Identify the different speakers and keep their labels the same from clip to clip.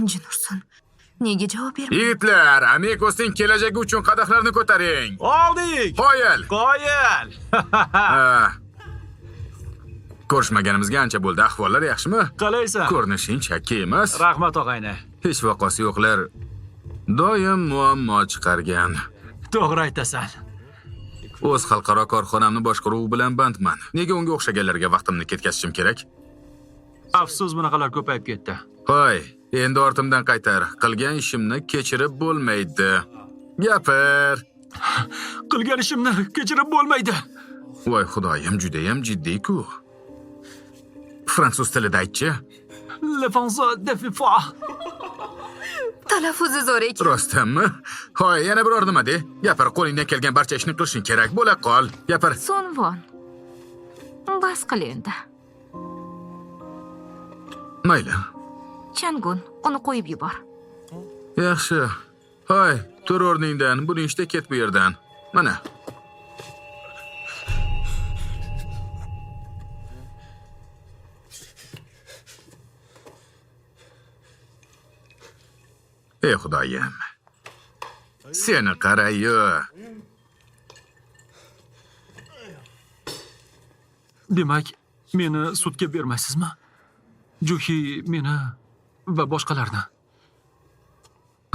Speaker 1: Jin ursin. Nega javob bermading?
Speaker 2: Yigitlar, Amikosning kelajagi uchun qadahlarni ko'taring.
Speaker 3: Oldik.
Speaker 2: Qoyil.
Speaker 3: Qoyil.
Speaker 2: Ha. Ko'rishmaganimizga ancha bo'ldi. Ahvollar yaxshimi?
Speaker 3: Qalaysan?
Speaker 2: Ko'rinishing chakki emas.
Speaker 3: Rahmat og'ayni.
Speaker 2: Hech vaqosi yo'qlar doim muammo chiqargan.
Speaker 3: To'g'ri aytasan.
Speaker 2: O'z xalqaro korxonamni boshqaruvi bilan bandman. Nega unga o'xshaganlarga vaqtimni ketkazishim kerak?
Speaker 3: Afsus, bunaqalar ko'payib ketdi.
Speaker 2: Hoy, endi ortimdan qaytar. Qilgan ishimni kechirib bo'lmaydi. Gapir.
Speaker 3: Qilgan ishimni kechirib bo'lmaydi.
Speaker 2: Voy xudoyim, judayam jiddiy-ku. Fransuz tilida aytchi.
Speaker 3: Le français de FIFA.
Speaker 1: Talaffuzi zo'r ekan.
Speaker 2: Rostdanmi? Hoy, yana biror nima de. Gapir, qo'lingdan kelgan barcha ishni qilishing kerak. Bo'la qol. Gapir.
Speaker 4: Sunvon. Bas qil endi.
Speaker 2: Mayli.
Speaker 4: Changun, uni qo'yib yubor.
Speaker 2: Yaxshi. Hoy, tur o'rningdan. Buni ishda ket bu yerdan. Mana. Ey xudoyim. Seni qarayu.
Speaker 3: Demak, meni sudga bermaysizmi? Juhi meni va boshqalarni.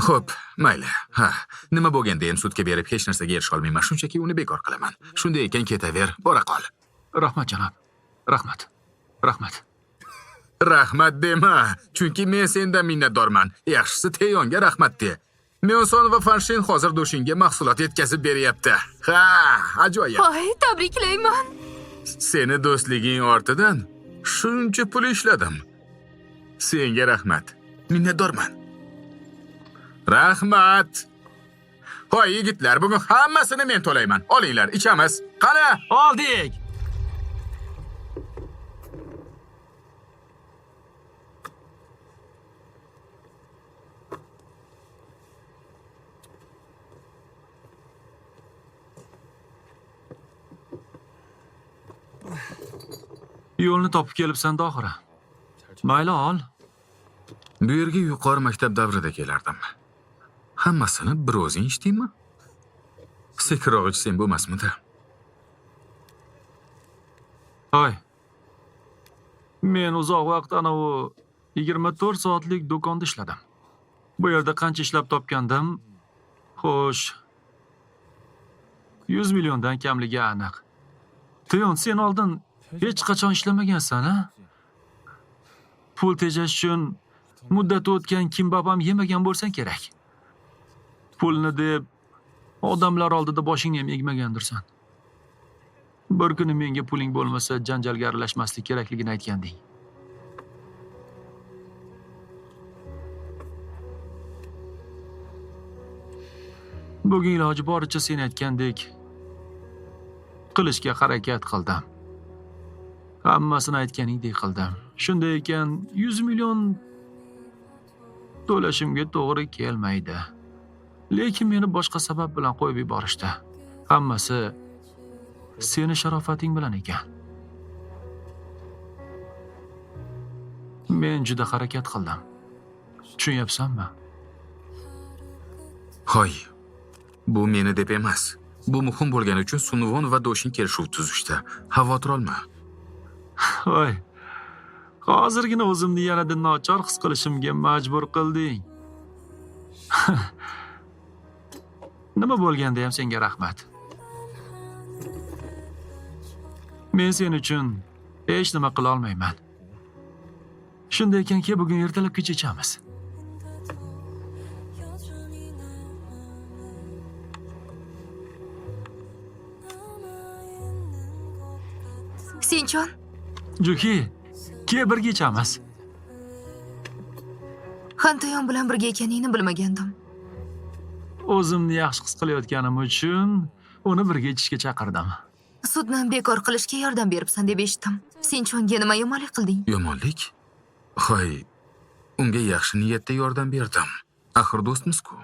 Speaker 2: Xo'p, mayli. Ha, nima bo'lganda ham sudga berib hech narsaga erisha olmayman. Shunchaki uni bekor qilaman. Shunday ekan ketaver, bora qol.
Speaker 3: Rahmat janob. Rahmat. Rahmat.
Speaker 2: Rahmat dema, chunki men sendan minnatdorman. Yaxshisi Teyonga rahmat de. Myonson va Fanshin hozir Doshinga mahsulot yetkazib beryapti. Ha, ajoyib.
Speaker 1: Voy, tabriklayman.
Speaker 2: Seni do'stliging ortidan shuncha pul ishladim. Senga rahmat. Minnatdorman. Rahmat. Hoy yigitlar, bugun hammasini men to'layman. Olinglar, ichamiz. Qani?
Speaker 3: Oldik. Yo'lni topib kelibsan oxiri. Mayli ol.
Speaker 2: Bu yerga yuqori maktab davrida kelardim. Hammasini bir o'zing ichdingmi? Sekinroq ichsang bo'lmasmidi?
Speaker 3: Hoy. Men uzoq vaqt anavi 24 soatlik do'konda ishladim. Bu yerda qancha ishlab topgandim? Xo'sh, 100 milliondan kamligi aniq. Teyon, sen oldin hech qachon ishlamagansan, a? Pul tejash uchun muddati o'tgan kimbap ham yemagan bo'lsang kerak. Pulni deb odamlar oldida boshingni ham egmagandirsan. Bir kuni menga puling bo'lmasa janjalga aralashmaslik kerakligini aytganding. Bugun iloji boricha sen aytgandek qilishga harakat qildim. Hammasini aytganingdek qildim. Shunday ekan 100 million to'lashimga to'g'ri kelmaydi. Lekin meni boshqa sabab bilan qo'yib yuborishdi. Hammasi seni sharofating bilan ekan. Men juda harakat qildim. Tushunyapsanmi?
Speaker 2: Hoy, bu meni deb emas. Bu muhim bo'lgani uchun Sunvon va Doshin kelishuv tuzishdi. Xavotir olma.
Speaker 3: Voy. Hozirgina o'zimni yanada nochor his qilishimga majbur qilding. Nima bo'lganda ham senga rahmat. Men sen uchun hech nima qila olmayman. Shunday ekanki, bugun ertalabgacha ichamiz.
Speaker 1: Sinchon,
Speaker 3: Juhi, kel birga ichamiz.
Speaker 1: Xantayon bilan birga ekaningni bilmagandim.
Speaker 3: O'zimni yaxshi his qilayotganim uchun uni birga ichishga chaqirdim.
Speaker 1: Sudni bekor qilishga yordam beribsan deb eshitdim. Sinchonga nima yomonlik qilding?
Speaker 2: Yomonlik? Hoy, unga yaxshi niyatda yordam berdim. Axir do'stmiz-ku.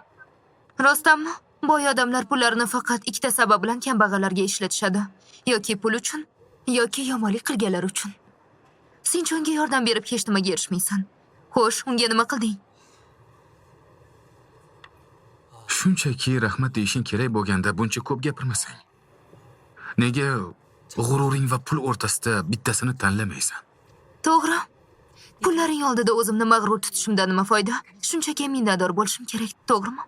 Speaker 1: Rostdanmi? Boy odamlar pullarini faqat ikkita sabab bilan kambag'allarga ishlatishadi. Yoki pul uchun, yoki yomonlik qilganlar uchun. Sinchonga yordam berib hech nimaga erishmaysan. Xo'sh, unga nima qilding?
Speaker 2: Shunchaki rahmat deyishing kerak bo'lganda buncha ko'p gapirmasang. Nega g'ururing va pul o'rtasida bittasini tanlamaysan?
Speaker 1: To'g'ri. Pullaring oldida o'zimni mag'rur tutishimdan nima foyda? Shunchaki minnatdor bo'lishim kerak, to'g'rimi?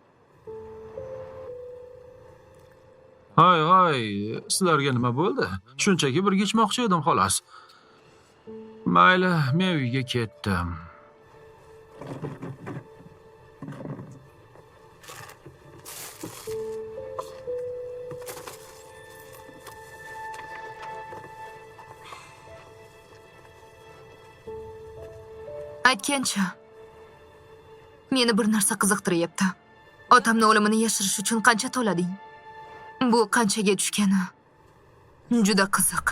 Speaker 3: Hay, hay, sizlarga nima bo'ldi? Shunchaki birga ichmoqchi edim xolos. Mayli, men uyga ketdim.
Speaker 1: Aytgancha, meni bir narsa qiziqtiryapti. Otamni o'limini yashirish uchun qancha to'lading? Bu qanchaga tushgani juda qiziq.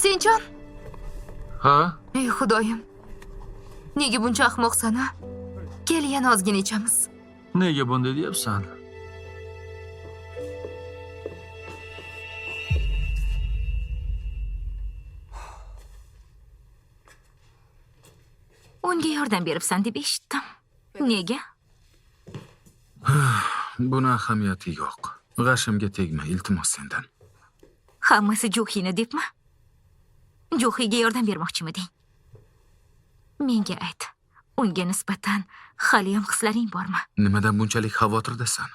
Speaker 1: Senchon?
Speaker 3: Ha?
Speaker 1: Ey xudoyim. Nega buncha ahmoqsan, a? Kel yana ozgina ichamiz.
Speaker 3: Nega bunday deyapsan?
Speaker 4: Unga yordam beribsan deb eshitdim. Nega?
Speaker 2: Buni ahamiyati yo'q. G'ashimga tegma, iltimos sendan.
Speaker 4: Hammasi Juhini debmi? Juhiga yordam bermoqchimiding? Menga ayt. Unga nisbatan haliyam hislaring bormi?
Speaker 2: Nimadan bunchalik xavotirdasan?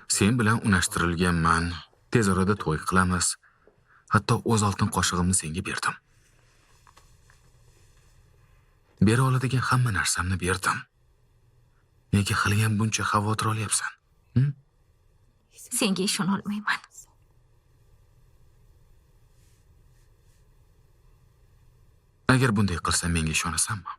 Speaker 2: Sen bilan unashtirilganman. Tez orada to'y qilamiz. Hatto o'z oltin qoshig'imni senga berdim. Bera oladigan hamma narsamni berdim. Nega haliyam buncha xavotir olyapsan?
Speaker 4: Senga ishona olmayman.
Speaker 2: Agar bunday qilsam menga ishonasanmi?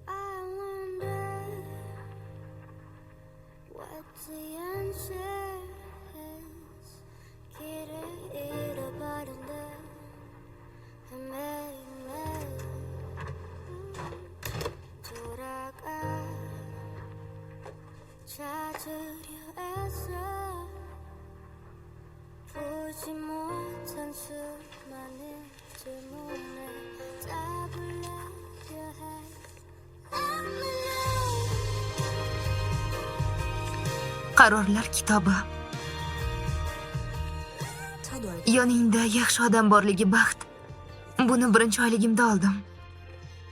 Speaker 5: I wonder what the answer is. 길을 잃어버린 듯 헤매이네. 돌아가 찾으려 애써 보지 못한 수많은 질문에 답을 내려 해. I'm alone.
Speaker 1: Qarorlar kitobi. Yoningda yaxshi odam borligi baxt. Buni birinchi oyligimda oldim.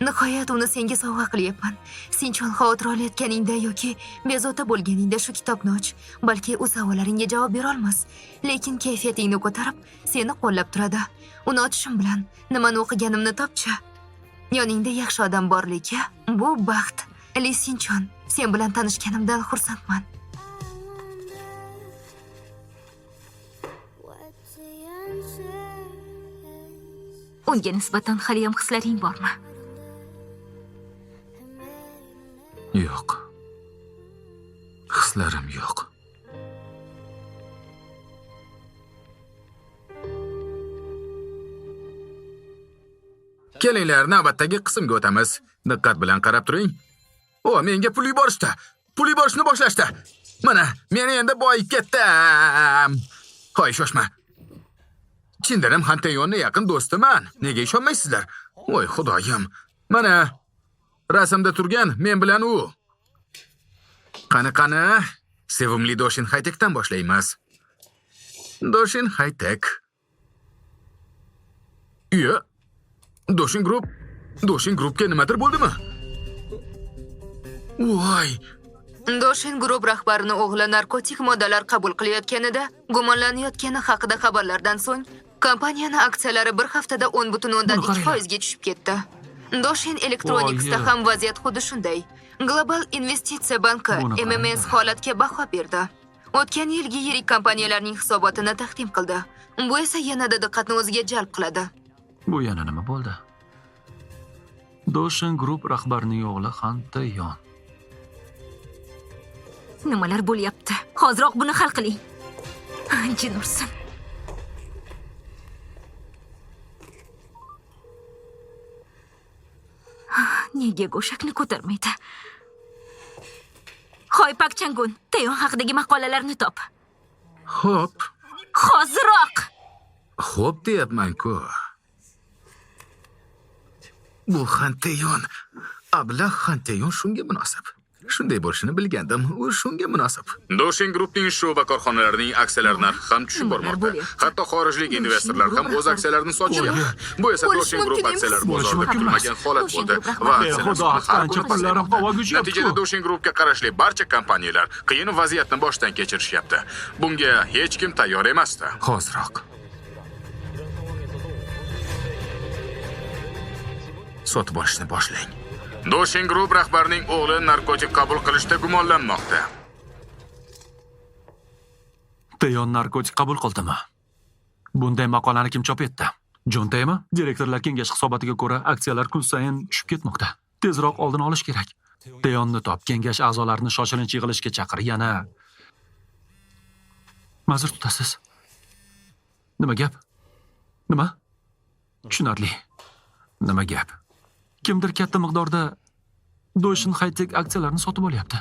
Speaker 1: Nihoyat uni senga sovg'a qilyapman. Sinchon, xavotir olayotganingda yoki bezovta bo'lganingda shu kitobni och. Balki u savollaringga javob bera olmas, lekin kayfiyatingni ko'tarib, seni qo'llab turadi. Uni ochishim bilan nimani o'qiganimni topchi. Yoningda yaxshi odam borligi bu baxt. Li Sinchon, sen bilan tanishganimdan xursandman.
Speaker 5: What the answer is.
Speaker 4: Unga nisbatan haliyam hislaring bormi?
Speaker 2: Yo'q. Hislarim yo'q. Kelinglar, navbatdagi qismga o'tamiz. Diqqat bilan qarab turing. O, menga pul yuborishdi. Pul yuborishni boshlashdi. Mana, men endi boyib ketdim. Hoy, shoshma. Chindanam Han Teyonning yaqin do'stiman. Nega ishonmaysizlar? Voy xudoyim. Mana rasmda turgan men bilan u. Qani, qani? Sevimli Doshin Haytekdan boshlaymiz. Doshin Haytek. Iya. Doshin Group. Doshin Groupga nimadir bo'ldimi? Voy,
Speaker 1: Doshin Group rahbarini o'g'li narkotik moddalar qabul qilayotganida gumonlanayotgani haqida xabarlardan so'ng kompaniyani aksiyalari bir haftada 10,2
Speaker 3: Buni qaranglar.
Speaker 1: foizga tushib ketdi. Doshin Electronics'da
Speaker 3: Voy,
Speaker 1: ham vaziyat xuddi shunday. Global investitsiya banki
Speaker 3: Buni
Speaker 1: MMS
Speaker 3: qaranglar.
Speaker 1: holatga baho berdi. O'tgan yilgi yirik kompaniyalarning hisobotini taqdim qildi. Bu esa yanada diqqatni o'ziga jalb qiladi.
Speaker 3: Bu yana nima bo'ldi? Doshin Group rahbarining o'g'li Han Taeyon.
Speaker 4: Nimalar bo'lyapti? Hoziroq buni hal qiling. Jin ursin. Nega go'shakni ko'tarmaydi? Hoy Pak Changun, Taeyon haqidagi maqolalarni top.
Speaker 2: Xo'p.
Speaker 4: Hoziroq!
Speaker 2: Xo'p deyapman-ku. Bu Xanteyon, ablah Xanteyon shunga munosib. Shunday bo'lishini bilgandim. U shunga munosib. Doshin Groupning shu'ba korxonalarining aksiyalari narxi ham tushib
Speaker 4: Nimalar
Speaker 2: bormoqda.
Speaker 4: bo'lyapti?
Speaker 2: Hatto xorijlik investorlar ham o'z aksiyalarini sotishyapti. Bu esa
Speaker 1: Bo'lishi
Speaker 2: Doshin Group
Speaker 1: mumkin emas.
Speaker 2: aksiyalari
Speaker 3: Bo'lishi
Speaker 2: bozorida
Speaker 3: mumkin emas.
Speaker 2: kutilmagan holat
Speaker 4: Doshin
Speaker 2: bo'ldi
Speaker 4: Group
Speaker 2: va
Speaker 4: rahbari.
Speaker 3: Ey
Speaker 2: aksiyalar
Speaker 3: xudo,
Speaker 2: har kuni
Speaker 3: qancha pullarim
Speaker 2: pasaymoqda.
Speaker 3: havoga uchyapti-ku.
Speaker 2: Natijada Doshin Groupga qarashli barcha kompaniyalar qiyin vaziyatni boshdan kechirishyapti. Bunga hech kim tayyor emasdi. Hoziroq. Sotib olishni boshlang. Doshin Group rahbarining o'g'li narkotik qabul qilishda gumonlanmoqda.
Speaker 3: Taeyon narkotik qabul qildimi? Bunday maqolani kim chop etdi? Jon Taymi? Direktorlar kengashi hisobotiga ko'ra aksiyalar kun sayin tushib ketmoqda. Tezroq oldini olish kerak. Tayonni top, kengash a'zolarini shoshilinch yig'ilishga chaqir. Yana ma'zur tutasiz. Nima gap? Nima? Tushunarli. Nima gap? Kimdir katta miqdorda Doshin High-Tech aksiyalarini sotib olyapti.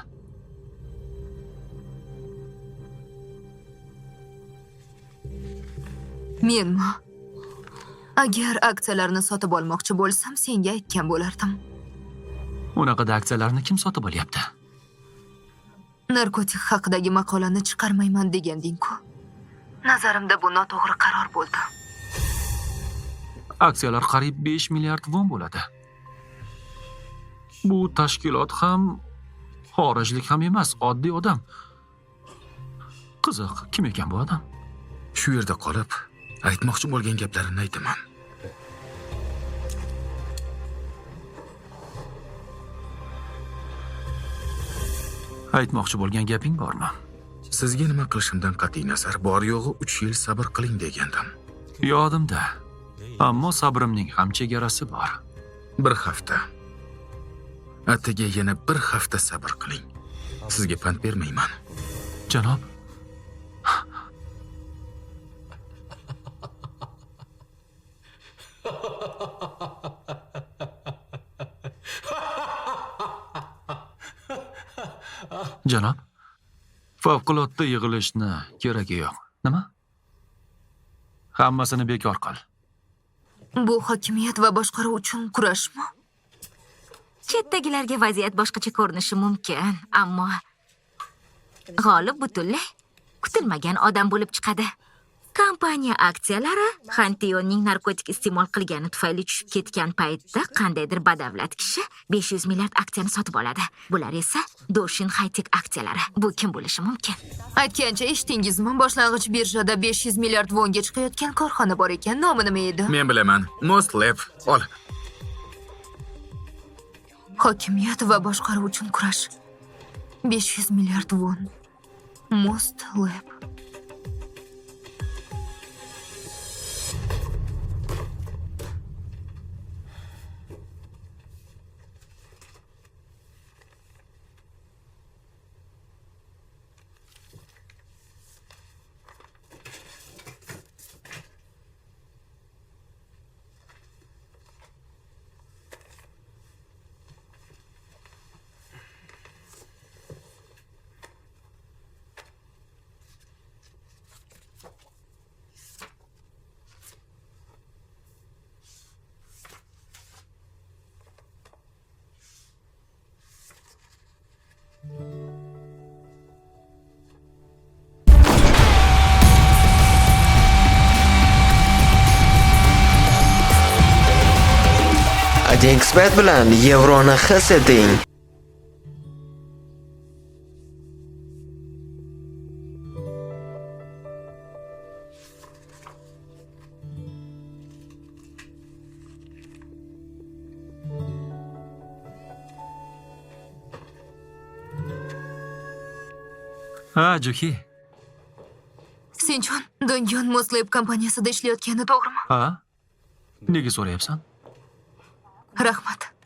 Speaker 1: Menmi? Agar aksiyalarni sotib olmoqchi bo'lsam, senga aytgan bo'lardim.
Speaker 3: Unaqada aksiyalarni kim sotib olyapti?
Speaker 1: Narkotik haqidagi maqolani chiqarmayman deganding-ku. Nazarimda bu noto'g'ri qaror bo'ldi.
Speaker 3: Aksiyalar qariyb 5 milliard won bo'ladi. Bu tashkilot ham xorijlik ham emas, oddiy odam. Qiziq, kim ekan bu odam?
Speaker 2: Shu yerda qolib, aytmoqchi bo'lgan gaplarimni aytaman.
Speaker 3: Aytmoqchi bo'lgan gaping bormi?
Speaker 2: Sizga nima qilishimdan qat'iy nazar, bor yo'g'i 3 yil sabr qiling degandim.
Speaker 3: Yodimda. Ammo sabrimning ham chegarasi bor.
Speaker 2: Bir hafta. Atigi yana bir hafta sabr qiling. Sizga pand bermayman.
Speaker 3: Janob, janob, favqulodda yig'ilishni keragi yo'q. Nima? Hammasini bekor qil.
Speaker 1: Bu hokimiyat va boshqaruv uchun kurashmi?
Speaker 4: Chetdagilarga vaziyat boshqacha ko'rinishi mumkin, ammo g'olib butunlay kutilmagan odam bo'lib chiqadi. Kompaniya aksiyalari Xanteyonning narkotik iste'mol qilgani tufayli tushib ketgan paytda qandaydir badavlat kishi 500 milliard aksiyani sotib oladi. Bular esa Doshin High-Tech aksiyalari. Bu kim bo'lishi mumkin?
Speaker 1: Aytgancha eshitdingizmi? Boshlang'ich birjada 500 milliard vonga chiqayotgan korxona bor ekan. Nomi nima edi?
Speaker 2: Men bilaman. Most Lab. Ol.
Speaker 1: Hokimiyat va boshqaruv uchun kurash. 500 milliard won. Most Lab.
Speaker 6: 1xBet bilan yevroni his eting.
Speaker 3: Ha, Juhi.
Speaker 1: Senchon, Donjon Most Lab kompaniyasida ishlayotgani to'g'rimi?
Speaker 3: Ha? Nega so'rayapsan?
Speaker 1: Rahmat.